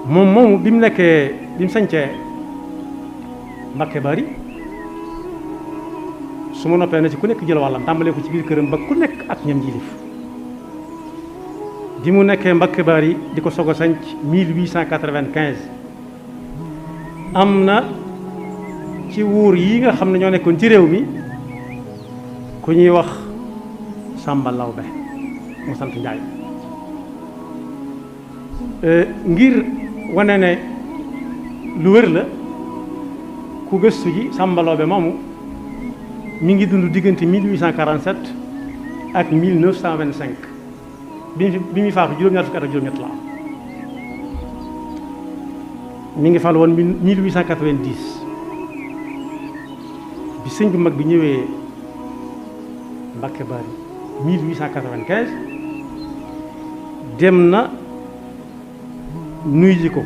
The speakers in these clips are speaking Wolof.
moomu bi mu sañcee Mbàkke Bari su ma noppee na ci ku nekk jël wàllam tàmbalee ko ci biir këram ba ku nekk ak ñam jilif bi mu nekkee Mbàkke Bari di ko soog a sañc 1895 am na ci wuur yi nga xam ne ñoo nekkoon ci réew mi ku ñuy wax Sàmba Lawbe mu sant Njaay ngir wane ne lu wér la ku gëstu ji Sàmba Lawbe moomu mi ngi dund diggante 1847 ak 1925 bi muy faatu juróom-ñaar fukki at ak juróom-ñett la am mi ngi fal woon 1890 bi sëñ bu mag bi ñëwee Mbàkke Bari 1895 dem na nuyu ji ko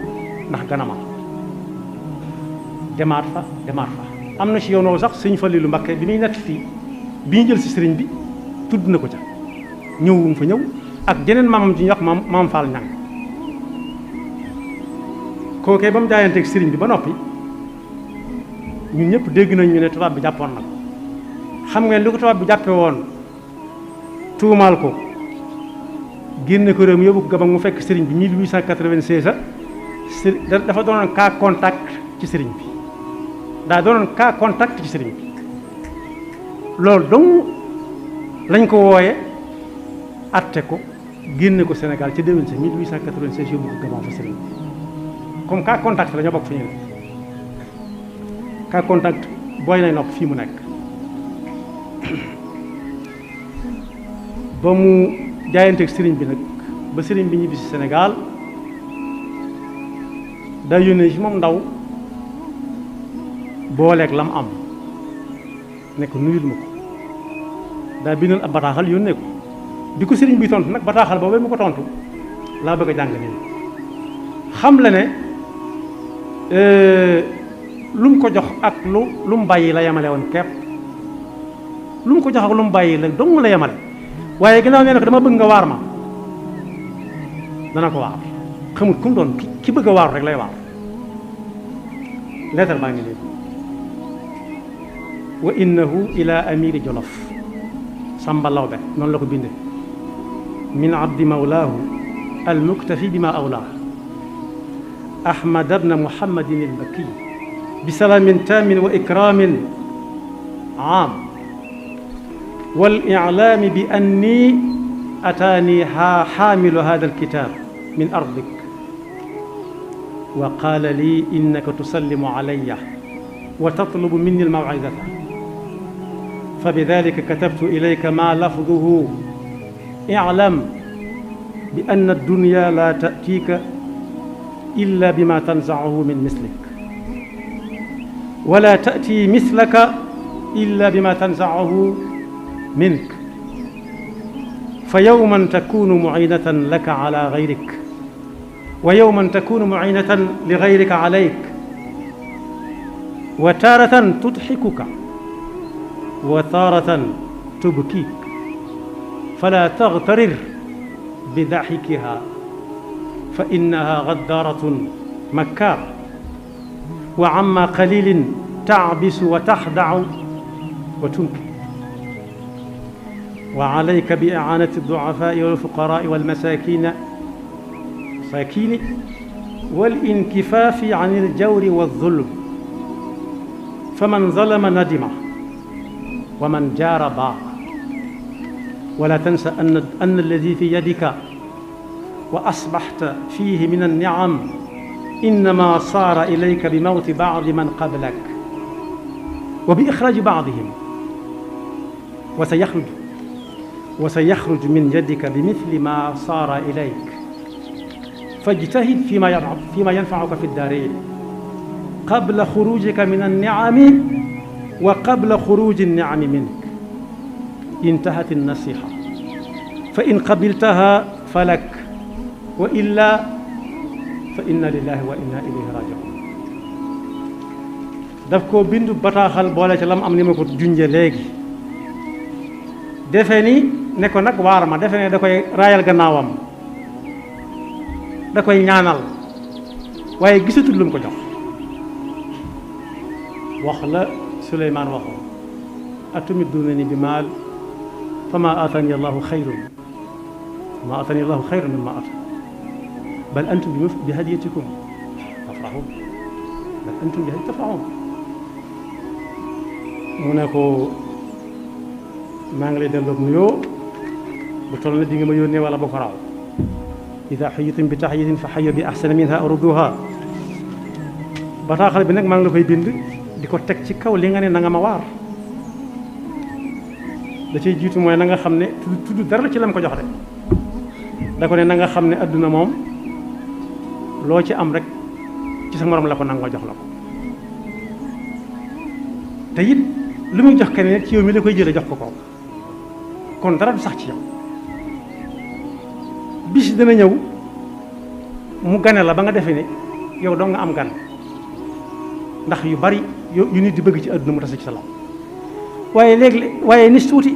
ndax ganama demaat fa am na ci yoon woowu sax sëñ Faliilu Mbàkke bi muy nett fii bi ñu jël si sëriñ bi tudd na ko ca ñëwum fa ñëw ak jeneen maamam ci ñu wax maam Faal Ñang kookee ba mu jaayanteeg sëriñ bi ba noppi ñun ñëpp dégg nañ ñu ne tubaab bi jàppoon na ko xam ngeen li ko tubaab bi jàppe woon tuumaal ko génne ko réew mi yóbbu ko Gabon mu fekk sëriñ bi 1896 dafa doonoon cas contact ci sëriñ bi loolu dong lañ ko wooye atte ko génne ko Sénégal ca déwén sa 1896 yóbbu ko Gabon fa sëriñ bi comme cas contact la ñoo bokk fi ñu ne cas contact booy nay nopp fii mu nekk ba mu jaayanteeg sëriñ bi nag ba sëriñ bi ñibbi si Sénégal daa yónnee ci moom ndaw booleeg lam am ne ko nuyul ma ko daa bindoon ab bataaxal yónnee ko bi ko sëriñ bi tontu nag bataaxal boobu mu ko tontu laa bëgg a jàng nii xam la ne lu mu ko jox ak lu mu bàyyi la yemale woon kepp lu mu ko jox ak lu mu bàyyi la dong la yemale waaye ginnaaw nee na ko dama bëgg nga waar ma dana ko waar xamut ku mu doon ki bëgg a waaru rek lay waar lettre baa ngi nii wa innahu ila amiri Jolof Sàmba Lawbe noonu la ko binde min abdi mawlaahu almuktafi bima awlaa ahmad ibn muhammadin al-makki bi salaamin taamin wa ikraamin aam wal i'laami bi anni ataani xaamilu haadha al-kitaab min ardik wa qaala lii innaka tusallimu alayya wa tatlubu minni al-maw'izata fa bidaalika katabtu ilayka maa lafduhu i'lam bi anna ad-dunya laa ta'tiika illa bima tanzacuhu min mislik wala ta'ti mislaka illa bima tanzacuhu mink fa yawman takunu muciinatan laka ala gayrik wa yawman takunu muciinatan li gayrika calayk wa taaratan tudxikuka wa taaratan tubkiik fala taghtarir bidaxikiha fa innaha gaddaaratun makkaar wa amma qalilin tacbisu wa taxdacu wa tunki wa alayka bi i'aanati ad-du'afaa'i wal-fuqaraa'i wal-masaakiini wal-inkifaafi can al-jawri waz-zulm faman zalama nadima wa man jaara baa'a wala tansa anna alladii fi yadika wa asbaxta fiihi min an-nicam innamaa saara ilayka bi mawti bacdi man qablak wa bi ixraaji bacdihim wa sayaxruju min yadika bi misli maa saara ilayk fajtahid fiimaa yanfacuka fi ddaarayn qabla xuruujika min an-nicami wa qabla xuruuji an-nicami mink intahat an-nasiiha fa in qabiltaha falak wa illaa fa inna lillahi wa inna ilayhi raaji'uun daf koo bindu bataaxal boole ca lam am ni ma ko junje léegi defe ni ne ko nag waar ma defe ne da koy raayal gannaawam da koy ñaanal waaye gisatul lu mu ko jox wax la Suleymaan waxoon atumidduunani bi maal fama aatani allahu xayrun mimma aata bal antum bi hadiyatikum tafraxuun mu ne ko maa ngi lay delloo nuyoo bu toll na di nga ma yónnee wala bu ko raw ida xayitum bi taxiyatin fa xayu bi axsana minha aw rudduha bataaxal bi nag maa ngi la koy bind di ko teg ci kaw li nga ne na nga ma waar da cay jiitu mooy na nga xam ne tudd dara ci lam ko jox de da ko ne na nga xam ne adduna moom loo ci am rek ci sa morom la ko nangoo jox la ko te it lu muy jox keneen ci yow mi la koy jële jox ko kon dara du sax ci yow bis dana ñëw mu gane la ba nga defee ne yow doo nga am gan ndax yu bari yu nit di bëgg ci àdduna mu tase ci sa law waaye nis tuuti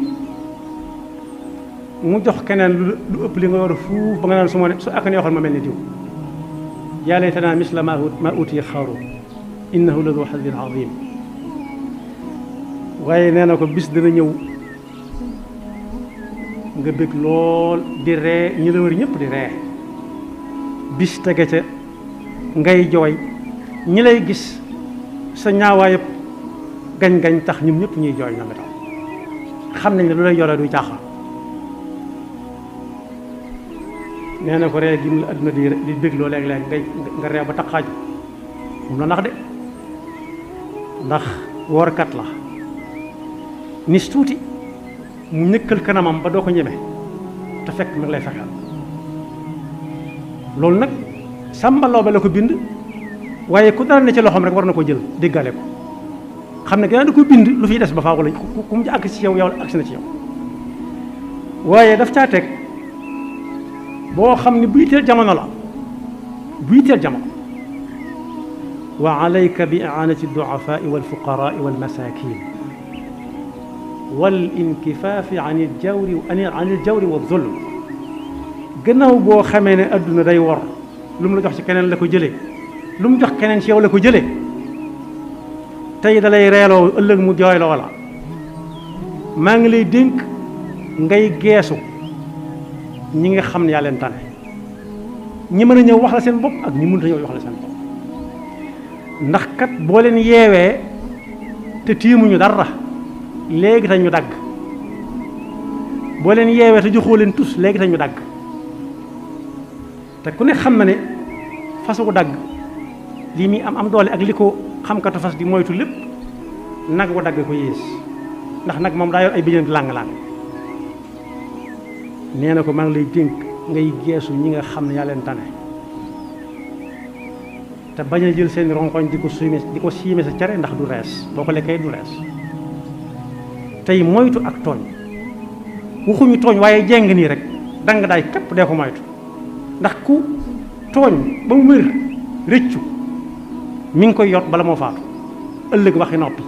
mu jox keneen lu ëpp li nga war a fuuf ba nga naan su ak neexoon ma mel ni diw yaa laytanaa misla ma utiya Qaaruun innahu la du hazzin aziim waaye nee na ko bis dana ñëw nga bëgg lool di ree ñi la wër ñëpp di ree bis tege ca ngay jooy ñi lay gis sa ñaawaayëpp gañ-gañ tax ñun ñëpp ñuy jooy ñoom itam xam nañ ne lu lay yore du caaxaan nee na ko ree gi mu la adduna di bégloo léeg-léeg nga ree ba taqaaju mun na nax de ndax woorkat la nis tuuti mu ñëkkal kanamam ba doo ko ñeme te fekk mi ngi lay fexeel loolu nag Samba Laobé la ko bind waaye ku dara ne ci loxoom rek war na ko jël déggale ko xam ne gannaaw da ko bind lu fiy des ba faaw la ku mu àgg ci yow àgg si na ci yow waaye daf caa teg boo xam ne buy teel jamono la buy teel jamono wa alayka bi i'anati ad-du'afaa'i wal-fuqaraa'i wal-masaakiin wal-inkifaafi an al-jawri wa-zulm gannaaw boo xamee ne adduna day wor lu mu la jox ci keneen la ko jëlee lu mu jox keneen ci yow la ko jëlee tey da lay reeloo ëllëg mu jooyloo la maa ngi lay dénk ngay geesu ñi nga xam ne yaa leen tane ñi mën a ñëw wax la seen bopp ak ñi mënut a ñëw wax la seen bopp ndax kat boo leen yeewee te tiimuñu dara léegi te ñu dagg boo leen yeewee te joxoo leen tus léegi te ñu dagg te ku ne xam na ne fasu ko dagg lii muy am doole ak li ko xamkatu fas di moytu lépp nag wu dagg ko yées ndax nag moom daa yor ay bëjën di làng-làng nee na ko maa ngi lay dénk ngay geesu ñi nga xam ne yaa leen tane te bañ a jël seen ronkoñ di ko siime sa cere ndax du rees boo ko lekkee du rees tey moytu ak tooñ waxuñu tooñ waaye jeng nii rek danga daay képp dee ko moytu ndax ku tooñ ba mu wér rëccu mi ngi koy yot bala moo faatu ëllëg waxi noppi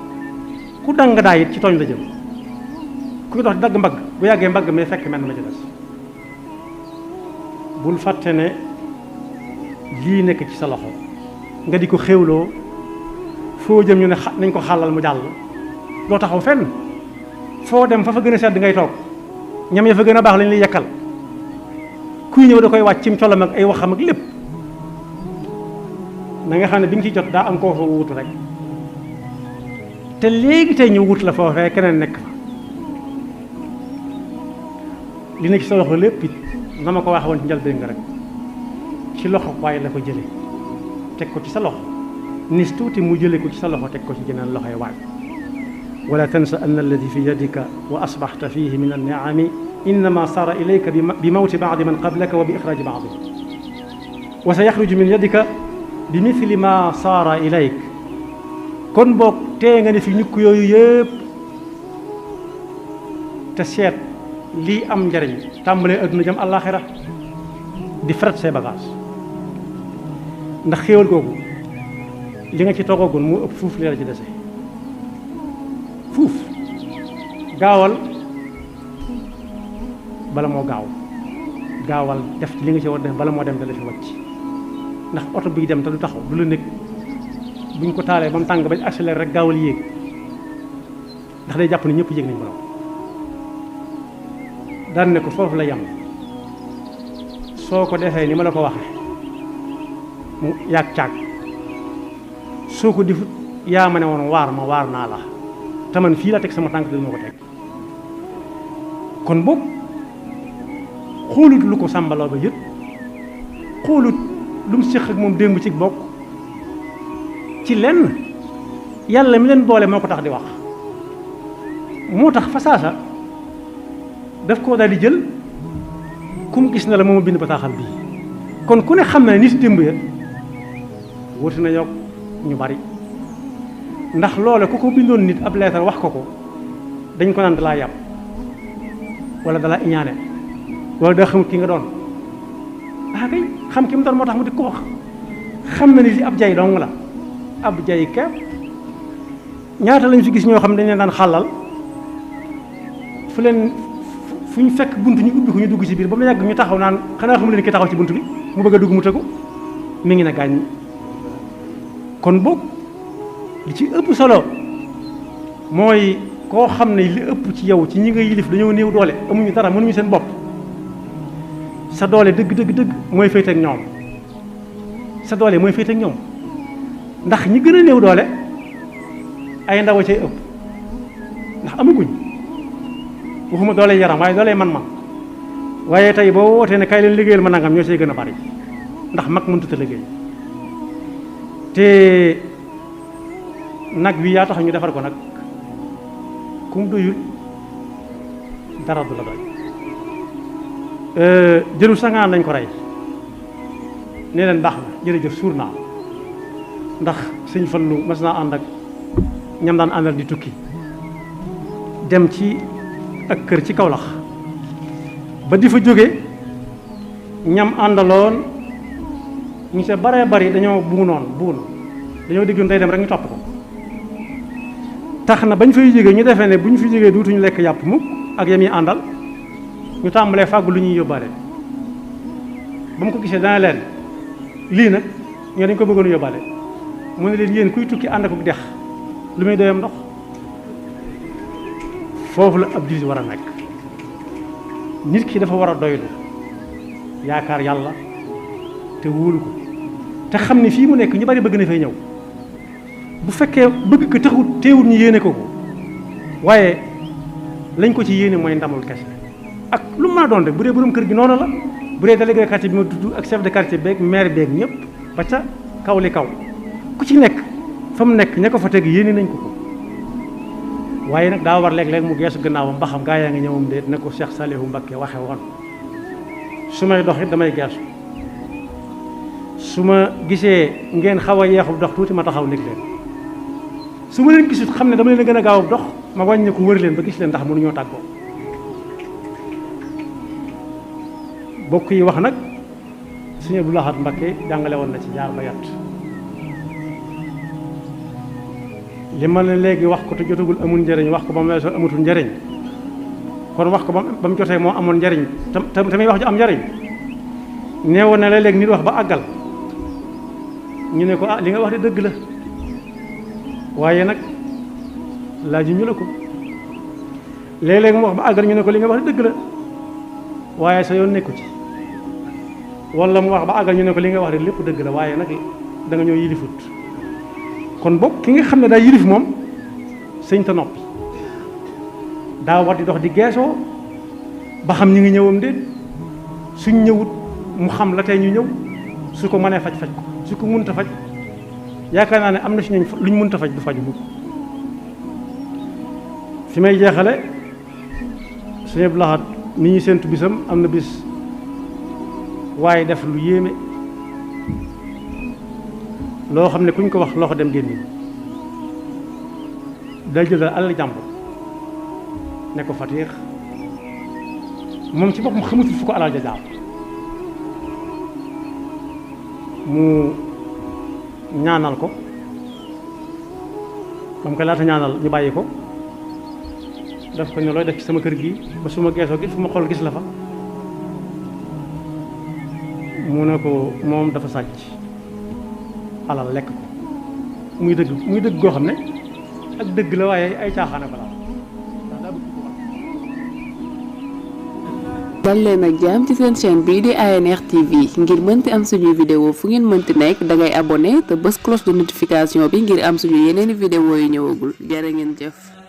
ku dang daay it ci tooñ la jëm kuy dox dagg mbagg bu yàggee mbagg mi fekk mel na la ci des bul fàtte ne lii nekk ci sa loxo nga di ko xéwloo foo jëm ñu ne nañ ko xàllal mu jàll doo taxaw fenn foo dem fa gën a sedd ngay toog ñam ya fa gën a baax lañ lay yekkal kuy ñëw da koy wàcc cim colam ak ay waxam ak lépp na nga xam ne bi nga ciy jot daa am koo fa wutu rek te léegi tey ñu wut la foofee keneen nekk fa li nekk ci sa loxo lépp it na ma ko waxee woon ci njëlbéen nga rek ci loxo waaye la ko jële teg ko ci sa loxo nis tuuti mu jële ko ci sa loxo teg ko ci jeneen loxoy waay wala tansa anna alladi fi yadika wa asbaxta fihi min anniami innama sara ilayka bi mawti baadi man qablaka wa bi ixraaji baadi wa sa yaxruju min yadika bi mithli ma saara ilayk kon boog tee nga ne fi ñukk yooyu yëpp te seet lii am njariñ tàmbalee adduna jëm àllaaxira di fret say bagage ndax xéewal googu li nga ci toggagun moo ëpp fuuf li la ci dese fuuf gaawal bala moo gaawal def li nga ci war def bala moo dem dala fi wàcc ndax oto biy dem te du taxaw du la nekk buñ ko taalee ba mu tàng bañ accéléré rek gaawal yéeg ndax day jàpp ne ñëpp yéeg nañ ko daan ne ko foofu la yam soo ko defee ni ma la ko waxee mu yàgg caag soo ko defut yaa ma ne woon waar naa la te man fii la teg sama tànk dina ma ko teg kon boobu xoolut lu ko sàmbaloo ba yëpp xoolut lu mu séq ak moom démb ci bokk ci lenn yàlla mi leen boole moo ko tax di wax moo tax fa saasa daf koo daal di jël ku mu gis na la mooma bind bataaxal bii kon ku ne xam na nit démb ya wuti na yokk ñu bari ndax loole ku ko bindoon nit ab leetar wax ko ko dañ ko naan dalaa yàpp wala dalaa iñaane wala daa xamut ki nga doon kay xam ki mu doon moo tax mu di ko wax xam na ni li ab jay dong la ab jay kepp ñaata lañ fi gis ñoo xam ne dañ leen daan xàllal fu ñu fekk bunt ñu ubbi ko ñu dugg ci biir ba mu yàgg ñu taxaw naan xanaa xamu leen ki taxaw ci bunt bi mu bëgg a dugg mu tëggu mi ngi na gaañ kon boog li ci ëpp solo mooy koo xam ne li ëpp ci yow ci ñi nga yilif dañoo néew doole amuñu dara mënuñu seen bopp sa doole dëgg mooy féete ak ñoom sa doole mooy féete ak ñoom ndax ñi gën a néew doole ay ndaw a cay ëpp ndax amaguñ waxuma doole yaram waaye doole man-man waaye tey boo wootee ne kay leen liggéeyal ma nangam ñoo see gën a bari ndax mag mënut a liggéey te nag wi yaa tax ñu defar ko nag ku mu doyul dara du la doy jëru sangaan lañ ko rey ne leen baax na jërëjëf suur naa ndax sëñ Fallu mas naa ànd ak ñam daan àndal di tukki dem ci ak kër ci Kawlax ba di fa jóge ñam àndaloon ñu se baree bari dañoo buunu dañoo déggoon day dem rek ñu topp ko tax na bañ fay jógee ñu defee ne bu ñu fi jógee duutuñu lekk yàpp mukk ak yam yi àndal ñu tàmbalee fàggu lu ñuy yóbbaale ba mu ko gisee dana leen lii nag ñoo dañ ko bëggoon yóbbaale mu ne leen yéen kuy tukki ànd ak dex lu muy doyam ndox foofu la ab jullit war a nekk nit ki dafa war a doylu yaakaar yàlla te wóolu ko te xam ne fii mu nekk ñu bari bëgg na fay ñëw bu fekkee bëgg ko taxut teewul ñu yéene ko waaye lañ ko ci yéene mooy ndamul kese ak lu mu mën a doon rek bu dee borom kër gi noonu la bu dee délégué quartier bi ma tudd ak chef de quartier beeg maire beeg ñëpp ba ca kaw li kaw ku ci nekk fa mu nekk ña ko fa teg yéene nañ ko waaye nag daa war léeg-léeg mu geesu gannaawam ba xam gaa yaa ngi ñëwam de ne ko Cheikh Saliou Mbacké waxe woon su may dox it damay geesu su ma gisee ngeen xaw a yeexub dox tuuti ma taxaw nekk leen su ma leen gisut xam ne dama leen gën a gaaw dox ma wàññi ko wër leen ba gis leen ndax mënuñoo tàggoo bokk yi wax nag Sëñ Abdou Lahad Mbacké jàngale woon na ci jaar ba yatt li ma ne léegi wax ko te jotagul amul njëriñ wax ko ba mu weesoo amatul njëriñ kon wax ko ba mu jotee moo amoon njëriñ tamit wax ju am njëriñ neewoon na léeg-léeg nit wax ba àggal ñu ne ko li nga wax de dëgg la waaye nag laaju ñu la ko léeg-léeg mu wax ba àggal ñu ne ko li nga wax de dëgg la waaye sa yoon nekku ci wala mu wax ba àggal ñu ne ko li nga wax de lépp dëgg la waaye nag da nga ñëw yilifut kon boog ki nga xam ne daa yilif moom sëñ ta noppi daa war di dox di geesoo ba xam ñi ngi ñëwam déet suñ ñëwut mu xam la tey ñu ñëw su ko mënee faj ko su ko mënta faj yaakaar naa ne am na si ñooñ luñ mënta faj du faju mukk fi may jeexale Sëñ Abdou Lahad ni ñu séentu bisam am na bis waaye def lu yéeme loo xam ne kuñ ko wax loxo dem génn day jël alal jàmbur ne ko fatiix moom ci boppam xamatul fu ko alal ja jaar mu ñaanal ko ba mu koy laata ñaanal ñu bàyyi ko daf ko ne looy def ci sama kër gi ba su ma geesoo gis fu ma xool gis la fa mu ne ko moom dafa sàcc alal lekk ko muy dëgg goo xam ne ak dëgg la waaye ay caaxaana ko laal ndax daa bëgg ko dal leen ak jàmm ci seen chaîne bii di ANR TV ngir mënti am suñuy vidéo fu ngeen mënti nekk dangay abonné te bës cloche de notification bi ngir am suñu yeneeni vidéo yu ñëwagul jërë ngeen jëf